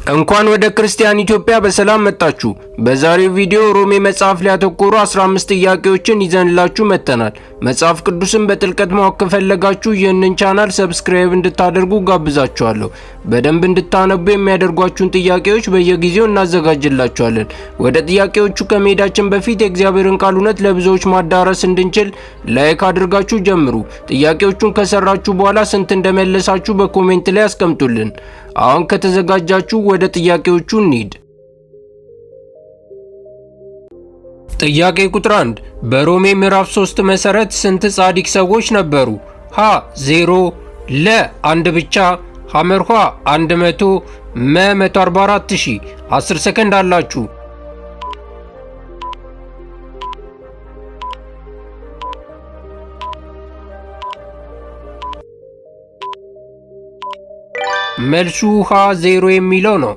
እንኳን ወደ ክርስቲያን ኢትዮጵያ በሰላም መጣችሁ። በዛሬው ቪዲዮ ሮሜ መጽሐፍ ላይ ያተኮሩ 15 ጥያቄዎችን ይዘንላችሁ መጥተናል። መጽሐፍ ቅዱስን በጥልቀት ማወቅ ከፈለጋችሁ ይህንን ቻናል subscribe እንድታደርጉ ጋብዛችኋለሁ። በደንብ እንድታነቡ የሚያደርጓችሁን ጥያቄዎች በየጊዜው እናዘጋጅላችኋለን። ወደ ጥያቄዎቹ ከመሄዳችን በፊት የእግዚአብሔርን ቃል እውነት ለብዙዎች ማዳረስ እንድንችል like አድርጋችሁ ጀምሩ። ጥያቄዎቹን ከሰራችሁ በኋላ ስንት እንደመለሳችሁ በ comment ላይ አስቀምጡልን። አሁን ከተዘጋጃችሁ ወደ ጥያቄዎቹ እንሂድ። ጥያቄ ቁጥር 1፣ በሮሜ ምዕራፍ 3 መሰረት ስንት ጻድቅ ሰዎች ነበሩ? ሀ 0፣ ለ 1 ብቻ፣ ሐመርኋ 100፣ መ 144,000። 10 ሰከንድ አላችሁ። መልሱ ሀ 0 የሚለው ነው።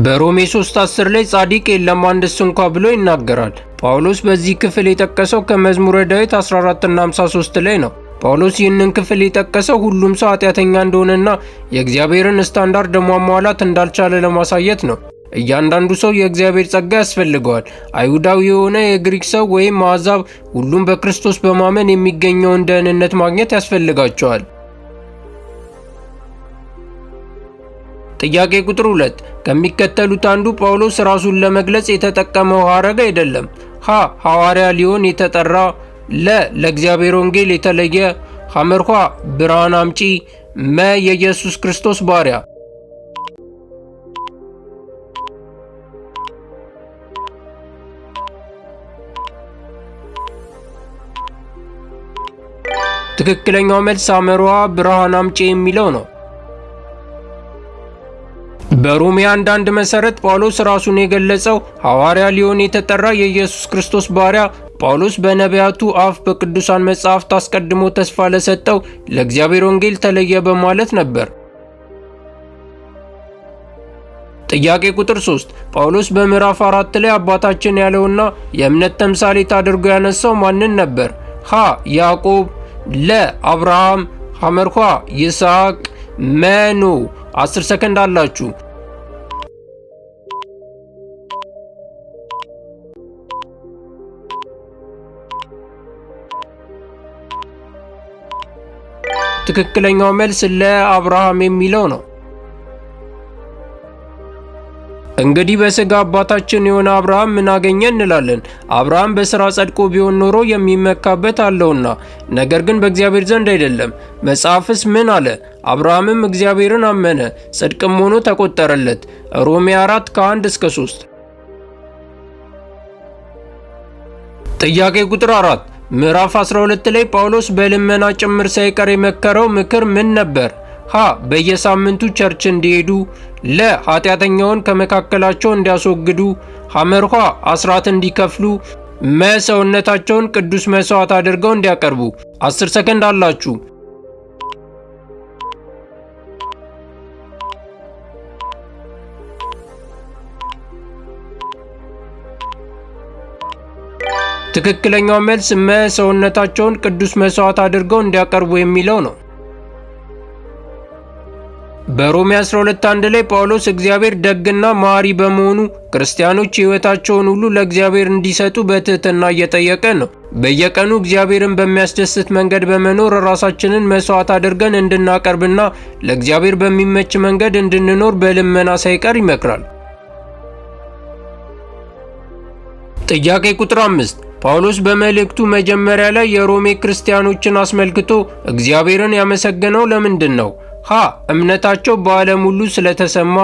በሮሜ 3:10 ላይ ጻድቅ የለም አንድስ እንኳ ብሎ ይናገራል። ጳውሎስ በዚህ ክፍል የጠቀሰው ከመዝሙረ ዳዊት 14 እና 53 ላይ ነው። ጳውሎስ ይህንን ክፍል የጠቀሰው ሁሉም ሰው ኃጢአተኛ እንደሆነና የእግዚአብሔርን ስታንዳርድ ማሟላት እንዳልቻለ ለማሳየት ነው። እያንዳንዱ ሰው የእግዚአብሔር ጸጋ ያስፈልገዋል። አይሁዳዊ የሆነ የግሪክ ሰው ወይም አሕዛብ፣ ሁሉም በክርስቶስ በማመን የሚገኘውን ደህንነት ማግኘት ያስፈልጋቸዋል። ጥያቄ ቁጥር 2፣ ከሚከተሉት አንዱ ጳውሎስ ራሱን ለመግለጽ የተጠቀመው ሐረግ አይደለም። ሀ ሐዋርያ ሊሆን የተጠራ፣ ለ ለእግዚአብሔር ወንጌል የተለየ፣ ሐመርኳ ብርሃን አምጪ፣ መ የኢየሱስ ክርስቶስ ባሪያ። ትክክለኛው መልስ ሐመርዋ ብርሃን አምጪ የሚለው ነው። በሮሜ 1:1 መሰረት ጳውሎስ ራሱን የገለጸው ሐዋርያ ሊሆን የተጠራ የኢየሱስ ክርስቶስ ባሪያ። ጳውሎስ በነቢያቱ አፍ በቅዱሳን መጻሕፍት አስቀድሞ ተስፋ ለሰጠው ለእግዚአብሔር ወንጌል ተለየ በማለት ነበር። ጥያቄ ቁጥር 3፣ ጳውሎስ በምዕራፍ 4 ላይ አባታችን ያለውና የእምነት ተምሳሌት አድርጎ ያነሳው ማንን ነበር? ሀ ያዕቆብ፣ ለ አብርሃም፣ ሐመርኳ ይስሐቅ፣ መ ኖህ። 10 ሰከንድ አላችሁ። ትክክለኛው መልስ ለአብርሃም የሚለው ነው። እንግዲህ በሥጋ አባታችን የሆነ አብርሃም ምን አገኘ እንላለን። አብርሃም በሥራ ጸድቆ ቢሆን ኖሮ የሚመካበት አለውና፣ ነገር ግን በእግዚአብሔር ዘንድ አይደለም። መጽሐፍስ ምን አለ? አብርሃምም እግዚአብሔርን አመነ፣ ጽድቅም ሆኖ ተቆጠረለት። ሮሜ 4 ከ1 እስከ 3። ጥያቄ ቁጥር 4፣ ምዕራፍ 12 ላይ ጳውሎስ በልመና ጭምር ሳይቀር የመከረው ምክር ምን ነበር? ሀ በየሳምንቱ church እንዲሄዱ፣ ለ ኃጢአተኛውን ከመካከላቸው እንዲያስወግዱ፣ ሐመርኋ አስራት እንዲከፍሉ፣ መ ሰውነታቸውን ቅዱስ መስዋዕት አድርገው እንዲያቀርቡ። 10 ሰከንድ አላችሁ። ትክክለኛው መልስ መ ሰውነታቸውን ቅዱስ መስዋዕት አድርገው እንዲያቀርቡ የሚለው ነው። በሮሜ 12:1 ላይ ጳውሎስ እግዚአብሔር ደግና መሐሪ በመሆኑ ክርስቲያኖች ሕይወታቸውን ሁሉ ለእግዚአብሔር እንዲሰጡ በትህትና እየጠየቀ ነው። በየቀኑ እግዚአብሔርን በሚያስደስት መንገድ በመኖር ራሳችንን መስዋዕት አድርገን እንድናቀርብና ለእግዚአብሔር በሚመች መንገድ እንድንኖር በልመና ሳይቀር ይመክራል። ጥያቄ ቁጥር 5፣ ጳውሎስ በመልእክቱ መጀመሪያ ላይ የሮሜ ክርስቲያኖችን አስመልክቶ እግዚአብሔርን ያመሰገነው ለምንድን ነው? ሀ እምነታቸው በዓለም ሁሉ ስለተሰማ፣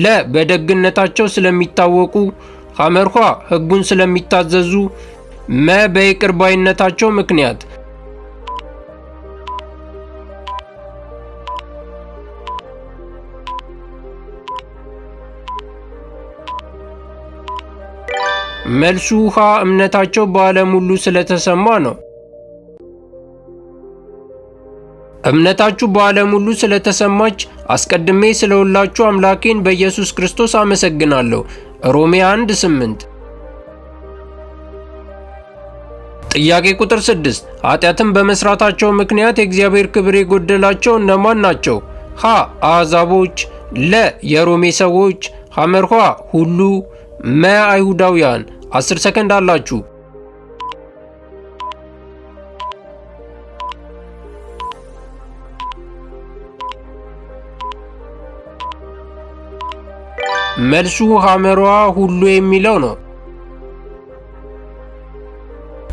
ለ በደግነታቸው ስለሚታወቁ፣ ሐመርኳ ሕጉን ስለሚታዘዙ፣ መ በይቅር ባይነታቸው ምክንያት። መልሱ ሀ እምነታቸው በዓለም ሁሉ ስለተሰማ ነው። እምነታችሁ በዓለም ሁሉ ስለተሰማች አስቀድሜ ስለ ሁላችሁ አምላኬን በኢየሱስ ክርስቶስ አመሰግናለሁ። ሮሜ 1:8። ጥያቄ ቁጥር 6፣ ኃጢአትን በመስራታቸው ምክንያት የእግዚአብሔር ክብር የጎደላቸው እነማን ናቸው? ሀ አሕዛቦች፣ ለ የሮሜ ሰዎች፣ ሐመርኋ ሁሉ፣ መ አይሁዳውያን። 10 ሰከንድ አላችሁ። መልሱ ሐመርኋ ሁሉ የሚለው ነው።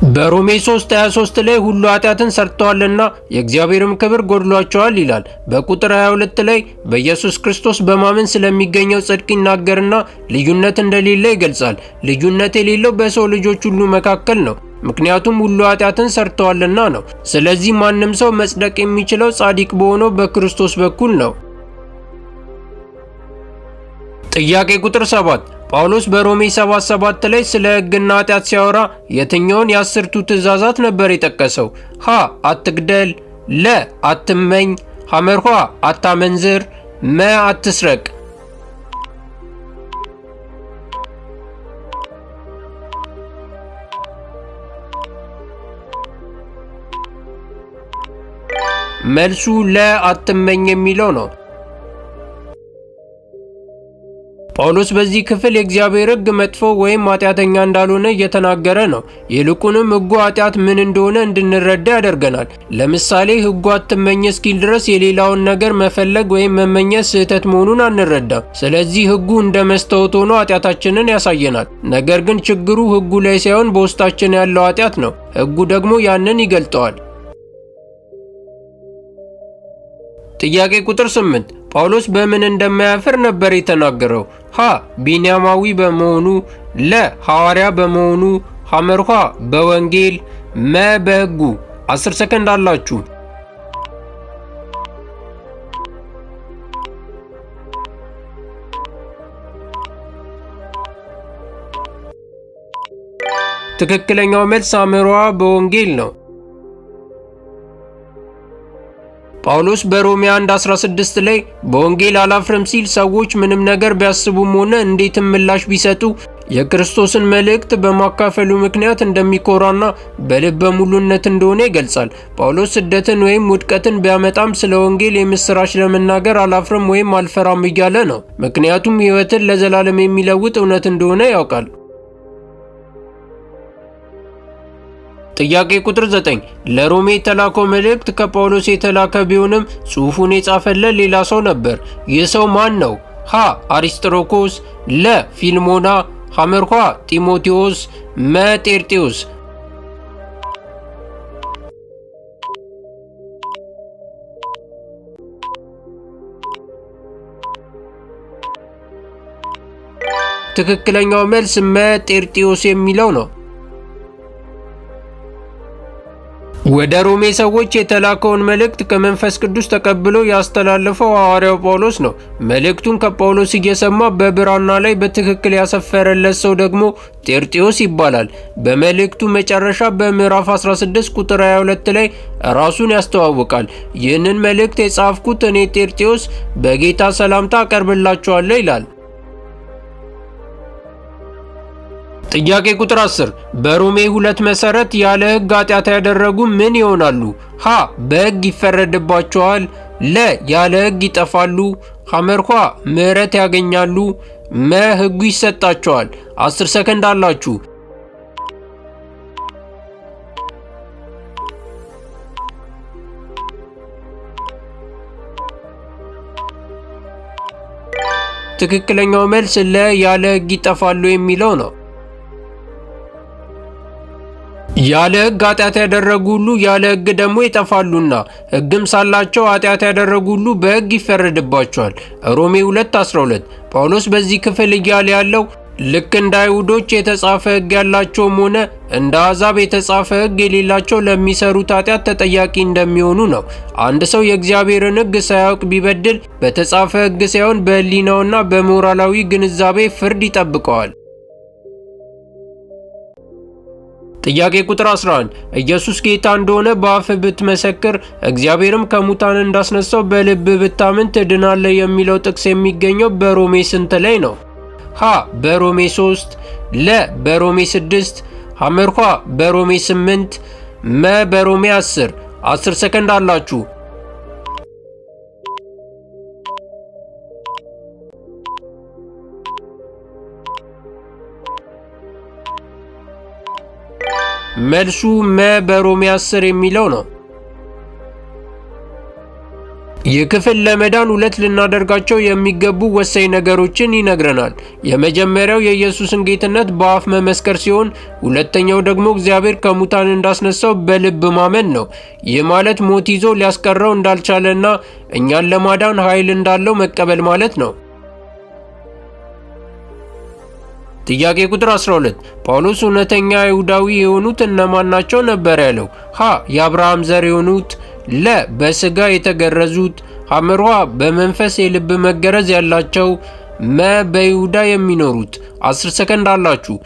በሮሜ 3:23 ላይ ሁሉ ኃጢአትን ሰርተዋልና የእግዚአብሔርም ክብር ጎድሏቸዋል ይላል። በቁጥር 22 ላይ በኢየሱስ ክርስቶስ በማመን ስለሚገኘው ጽድቅ ይናገርና ልዩነት እንደሌለ ይገልጻል። ልዩነት የሌለው በሰው ልጆች ሁሉ መካከል ነው፣ ምክንያቱም ሁሉ ኃጢአትን ሰርተዋልና ነው። ስለዚህ ማንም ሰው መጽደቅ የሚችለው ጻድቅ በሆነው በክርስቶስ በኩል ነው። ጥያቄ ቁጥር 7፣ ጳውሎስ በሮሜ 7:7 ላይ ስለ ሕግና ኃጢአት ሲያወራ የትኛውን የአስርቱ ትእዛዛት ነበር የጠቀሰው? ሀ አትግደል፣ ለ አትመኝ፣ ሐመርኋ አታመንዝር፣ መ አትስረቅ። መልሱ ለ አትመኝ የሚለው ነው። ጳውሎስ በዚህ ክፍል የእግዚአብሔር ሕግ መጥፎ ወይም ኃጢአተኛ እንዳልሆነ እየተናገረ ነው። ይልቁንም ሕጉ ኃጢአት ምን እንደሆነ እንድንረዳ ያደርገናል። ለምሳሌ ሕጉ አትመኝ እስኪል ድረስ የሌላውን ነገር መፈለግ ወይም መመኘት ስህተት መሆኑን አንረዳም። ስለዚህ ሕጉ እንደ መስታወት ሆኖ ኃጢአታችንን ያሳየናል። ነገር ግን ችግሩ ሕጉ ላይ ሳይሆን በውስጣችን ያለው ኃጢአት ነው። ሕጉ ደግሞ ያንን ይገልጠዋል። ጥያቄ ቁጥር 8፣ ጳውሎስ በምን እንደማያፍር ነበር የተናገረው? ሀ ቢንያማዊ በመሆኑ፣ ለ ሐዋርያ በመሆኑ፣ ሐመርኋ በወንጌል፣ መ በሕጉ። 10 ሰከንድ አላችሁ። ትክክለኛው መልስ ሐመርኋ በወንጌል ነው። ጳውሎስ በሮሜ 1:16 ላይ በወንጌል አላፍርም ሲል ሰዎች ምንም ነገር ቢያስቡም ሆነ እንዴትም ምላሽ ቢሰጡ የክርስቶስን መልእክት በማካፈሉ ምክንያት እንደሚኮራና በልበ ሙሉነት እንደሆነ ይገልጻል። ጳውሎስ ስደትን ወይም ውድቀትን ቢያመጣም ስለ ወንጌል የምስራች ለመናገር አላፍርም ወይም አልፈራም እያለ ነው። ምክንያቱም ሕይወትን ለዘላለም የሚለውጥ እውነት እንደሆነ ያውቃል። ጥያቄ ቁጥር 9፣ ለሮሜ የተላከው መልእክት ከጳውሎስ የተላከ ቢሆንም ጽሑፉን የጻፈለት ሌላ ሰው ነበር። ይህ ሰው ማን ነው? ሀ አሪስጥሮኮስ፣ ለ ፊልሞና፣ ሐመርኳ ጢሞቴዎስ፣ መ ጤርጤዎስ። ትክክለኛው መልስ መ ጤርጤዎስ የሚለው ነው። ወደ ሮሜ ሰዎች የተላከውን መልእክት ከመንፈስ ቅዱስ ተቀብሎ ያስተላለፈው ሐዋርያው ጳውሎስ ነው። መልእክቱን ከጳውሎስ እየሰማ በብራና ላይ በትክክል ያሰፈረለት ሰው ደግሞ ጤርጤዎስ ይባላል። በመልእክቱ መጨረሻ በምዕራፍ 16 ቁጥር 22 ላይ ራሱን ያስተዋውቃል። ይህንን መልእክት የጻፍኩት እኔ ጤርጤዎስ በጌታ ሰላምታ አቀርብላችኋለሁ ይላል። ጥያቄ ቁጥር 10፣ በሮሜ 2 መሰረት ያለ ሕግ ኃጢአት ያደረጉ ምን ይሆናሉ? ሀ በሕግ ይፈረድባቸዋል፣ ለ ያለ ሕግ ይጠፋሉ፣ ሐመርኳ ምሕረት ያገኛሉ፣ መ ሕጉ ይሰጣቸዋል። 10 ሰከንድ አላችሁ። ትክክለኛው መልስ ለ ያለ ሕግ ይጠፋሉ የሚለው ነው። ያለ ሕግ ኃጢአት ያደረጉ ሁሉ ያለ ሕግ ደግሞ ይጠፋሉና ሕግም ሳላቸው ኃጢአት ያደረጉ ሁሉ በሕግ ይፈረድባቸዋል። ሮሜ 2:12። ጳውሎስ በዚህ ክፍል እያለ ያለው ልክ እንደ አይሁዶች የተጻፈ ሕግ ያላቸውም ሆነ እንደ አሕዛብ የተጻፈ ሕግ የሌላቸው ለሚሰሩት ኃጢአት ተጠያቂ እንደሚሆኑ ነው። አንድ ሰው የእግዚአብሔርን ሕግ ሳያውቅ ቢበድል በተጻፈ ሕግ ሳይሆን በሕሊናውና በሞራላዊ ግንዛቤ ፍርድ ይጠብቀዋል። ጥያቄ ቁጥር 11፣ ኢየሱስ ጌታ እንደሆነ በአፍህ ብትመሰክር እግዚአብሔርም ከሙታን እንዳስነሳው በልብህ ብታምን ትድናለህ የሚለው ጥቅስ የሚገኘው በሮሜ ስንት ላይ ነው? ሀ በሮሜ 3፣ ለ በሮሜ 6፣ ሐመርኳ በሮሜ 8፣ መ በሮሜ 10። 10 ሰከንድ አላችሁ። መልሱ መ በሮሜ 10 የሚለው ነው። ይህ ክፍል ለመዳን ሁለት ልናደርጋቸው የሚገቡ ወሳኝ ነገሮችን ይነግረናል። የመጀመሪያው የኢየሱስን ጌትነት በአፍ መመስከር ሲሆን፣ ሁለተኛው ደግሞ እግዚአብሔር ከሙታን እንዳስነሳው በልብ ማመን ነው። ይህ ማለት ሞት ይዞ ሊያስቀረው እንዳልቻለና እኛን ለማዳን ኃይል እንዳለው መቀበል ማለት ነው። ጥያቄ ቁጥር 12፣ ጳውሎስ እውነተኛ አይሁዳዊ የሆኑት እነማን ናቸው ነበር ያለው? ሀ የአብርሃም ዘር የሆኑት፣ ለ በስጋ የተገረዙት፣ ሐመርኋ በመንፈስ የልብ መገረዝ ያላቸው፣ መ በይሁዳ የሚኖሩት። 10 ሰከንድ አላችሁ።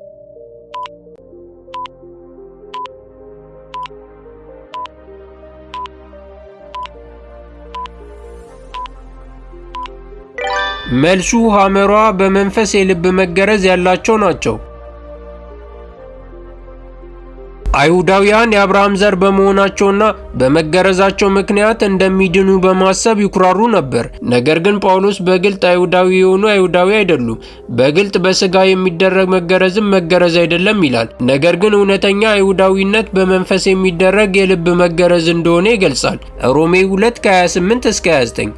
መልሱ ሐመሯ በመንፈስ የልብ መገረዝ ያላቸው ናቸው። አይሁዳውያን የአብርሃም ዘር በመሆናቸውና በመገረዛቸው ምክንያት እንደሚድኑ በማሰብ ይኩራሩ ነበር። ነገር ግን ጳውሎስ በግልጥ አይሁዳዊ የሆኑ አይሁዳዊ አይደሉም፣ በግልጥ በስጋ የሚደረግ መገረዝም መገረዝ አይደለም ይላል። ነገር ግን እውነተኛ አይሁዳዊነት በመንፈስ የሚደረግ የልብ መገረዝ እንደሆነ ይገልጻል። ሮሜ 2 ከ28 እስከ 29።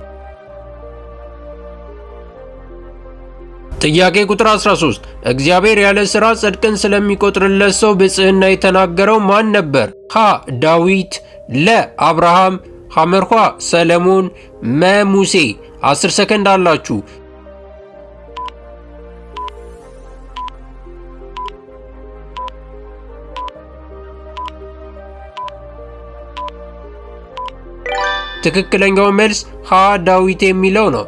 ጥያቄ ቁጥር 13፣ እግዚአብሔር ያለ ሥራ ጽድቅን ስለሚቆጥርለት ሰው ብጽዕና የተናገረው ማን ነበር? ሀ ዳዊት፣ ለ አብርሃም፣ ሐመርኳ ሰለሞን፣ መ ሙሴ። 10 ሰከንድ አላችሁ። ትክክለኛው መልስ ሀ ዳዊት የሚለው ነው።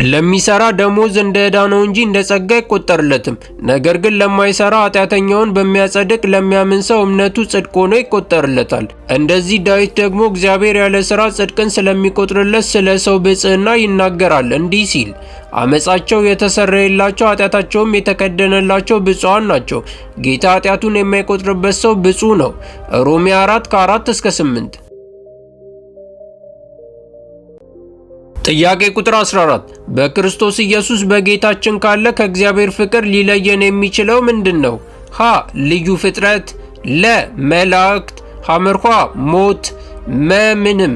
ለሚሰራ ደሞዝ እንደ ዕዳ ነው እንጂ እንደ ጸጋ አይቆጠርለትም። ነገር ግን ለማይሰራ ኃጢአተኛውን በሚያጸድቅ ለሚያምን ሰው እምነቱ ጽድቅ ሆኖ ይቆጠርለታል። እንደዚህ ዳዊት ደግሞ እግዚአብሔር ያለ ሥራ ጽድቅን ስለሚቆጥርለት ስለ ሰው ብጽዕና ይናገራል እንዲህ ሲል፣ አመፃቸው የተሰረየላቸው ኃጢአታቸውም የተከደነላቸው ብፁዓን ናቸው። ጌታ ኃጢአቱን የማይቆጥርበት ሰው ብፁዕ ነው። ሮሜ 4 ከ4 እስከ 8። ጥያቄ ቁጥር 14፣ በክርስቶስ ኢየሱስ በጌታችን ካለ ከእግዚአብሔር ፍቅር ሊለየን የሚችለው ምንድን ነው? ሀ ልዩ ፍጥረት፣ ለ መላእክት፣ ሐመርኳ ሞት፣ መ ምንም።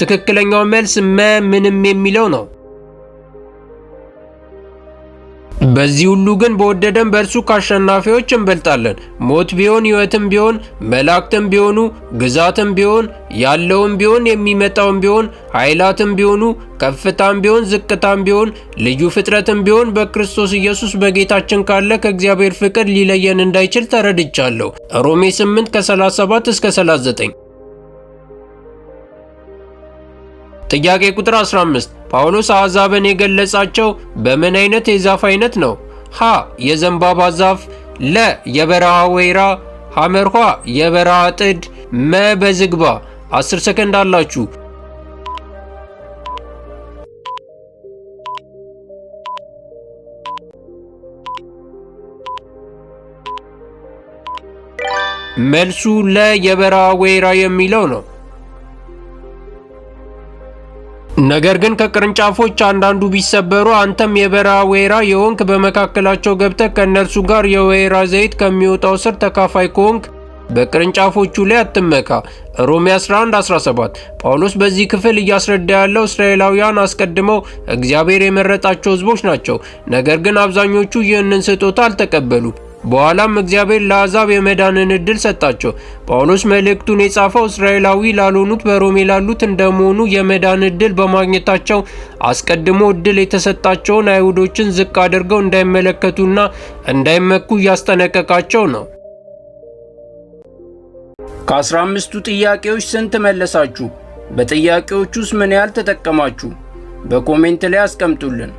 ትክክለኛው መልስ መ ምንም የሚለው ነው። በዚህ ሁሉ ግን በወደደን በእርሱ ከአሸናፊዎች እንበልጣለን። ሞት ቢሆን ሕይወትም ቢሆን መላእክትም ቢሆኑ ግዛትም ቢሆን ያለውም ቢሆን የሚመጣውም ቢሆን ኃይላትም ቢሆኑ ከፍታም ቢሆን ዝቅታም ቢሆን ልዩ ፍጥረትም ቢሆን በክርስቶስ ኢየሱስ በጌታችን ካለ ከእግዚአብሔር ፍቅር ሊለየን እንዳይችል ተረድቻለሁ። ሮሜ 8 ከ37 እስከ 39። ጥያቄ ቁጥር 15፣ ጳውሎስ አሕዛብን የገለጻቸው በምን አይነት የዛፍ አይነት ነው? ሀ የዘንባባ ዛፍ፣ ለ የበረሃ ወይራ፣ ሐመርኳ የበረሃ ጥድ፣ መ በዝግባ። 10 ሰከንድ አላችሁ። መልሱ ለ የበረሃ ወይራ የሚለው ነው። ነገር ግን ከቅርንጫፎች አንዳንዱ ቢሰበሩ አንተም የበረሃ ወይራ የሆንክ በመካከላቸው ገብተህ ከእነርሱ ጋር የወይራ ዘይት ከሚወጣው ስር ተካፋይ ከሆንክ በቅርንጫፎቹ ላይ አትመካ። ሮሜ 11:17። ጳውሎስ በዚህ ክፍል እያስረዳ ያለው እስራኤላውያን አስቀድመው እግዚአብሔር የመረጣቸው ሕዝቦች ናቸው። ነገር ግን አብዛኞቹ ይህንን ስጦታ አልተቀበሉም። በኋላም እግዚአብሔር ለአሕዛብ የመዳንን ዕድል ሰጣቸው። ጳውሎስ መልእክቱን የጻፈው እስራኤላዊ ላልሆኑት በሮሜ ላሉት እንደመሆኑ የመዳን ዕድል በማግኘታቸው አስቀድሞ ዕድል የተሰጣቸውን አይሁዶችን ዝቅ አድርገው እንዳይመለከቱና እንዳይመኩ እያስጠነቀቃቸው ነው። ከ15ቱ ጥያቄዎች ስንት መለሳችሁ? በጥያቄዎቹ ውስጥ ምን ያህል ተጠቀማችሁ? በ comment ላይ አስቀምጡልን።